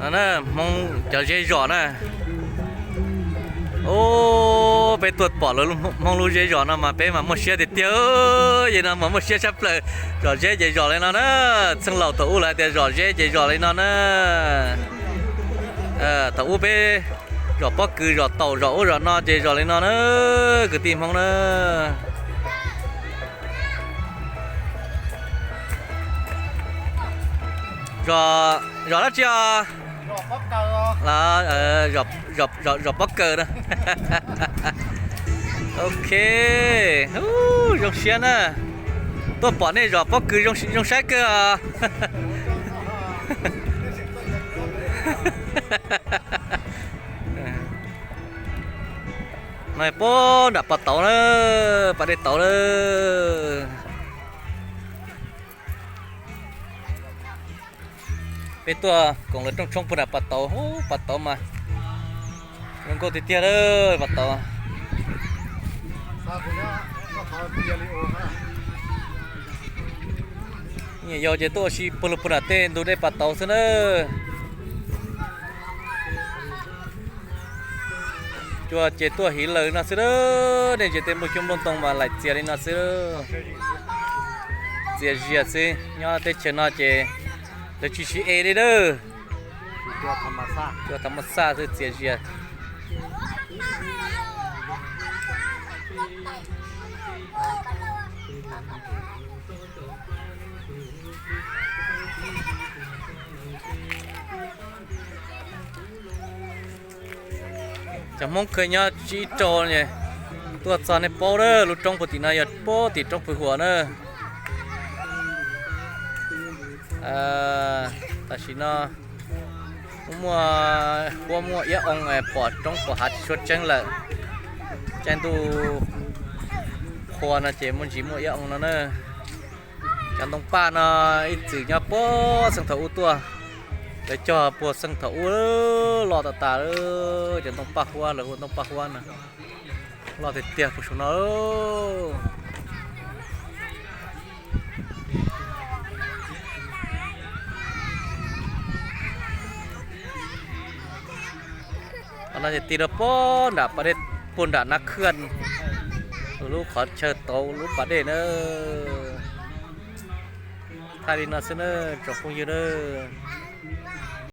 No na, Hmoob cov zeb zos na. Ub, peb tuaj pom lawv Hmoob lub zeb zos no mas peb mas muaj siab tiag tiag. Yam no mas muaj siab tshaj plaws. Zos zeb ces zos li no na. Txheej laus thaum ub lawv tias zos zeb ces zos li no na. Thaum ub peb zos pob kws zos taum zos ub zos no ces zos li no na, kwv tij Hmoob na. Zos dab tsi os? Zos pob kws na. Ok, zoo siab na. Tuaj pom nej zos pob kws zoo saib kawg os. No puag nram pas tauv na, pas dej tauv na. Peb tuaj koom lawv rooj tshoob puag nram pas tauv, pas tauv mas zoo nkauj tiag tiag lawm pas tauv. Nyuam yaus ces tuaj ua si puag lug puag nram tej ntug dej pas tauv xwb na. Cua ces tuaj hiv lawm no xwb, nej ntsia tej nplooj xyoob nplooj ntoo mas laim txias li no xwb. Txias zias xwb, nyob teb chaws no ces lawv tsis siv es li dawb. Cua tham mas xaj xwb, txias zias. Cov Hmoob khaws nyob tsib rau, tuaj txog nej paub lawm, lub roob puag tim no yog puag tim roob Pw Huam na. Tam sim no muaj huab muaj iab oo, pom roob pom hav tsis tshua tseeb lawm. Caij ntuj qhua no ces muaj ntsis muaj iab oo no na. Cov ntoo paj no ib txwm nyob puag xeej thaum ub tuaj, lawv cog puag xeej thaum ub loj tas tas, cov ntoo paj huab, lawv hu ntoo paj huab no, loj tiag tiag puag saum no. Qhov no ces tig rau puag nram pas dej, puag nram Nab Khwj, lub qhov chaw tauv lub pas dej na. Thaij li no xwb na tsoom phooj ywg na.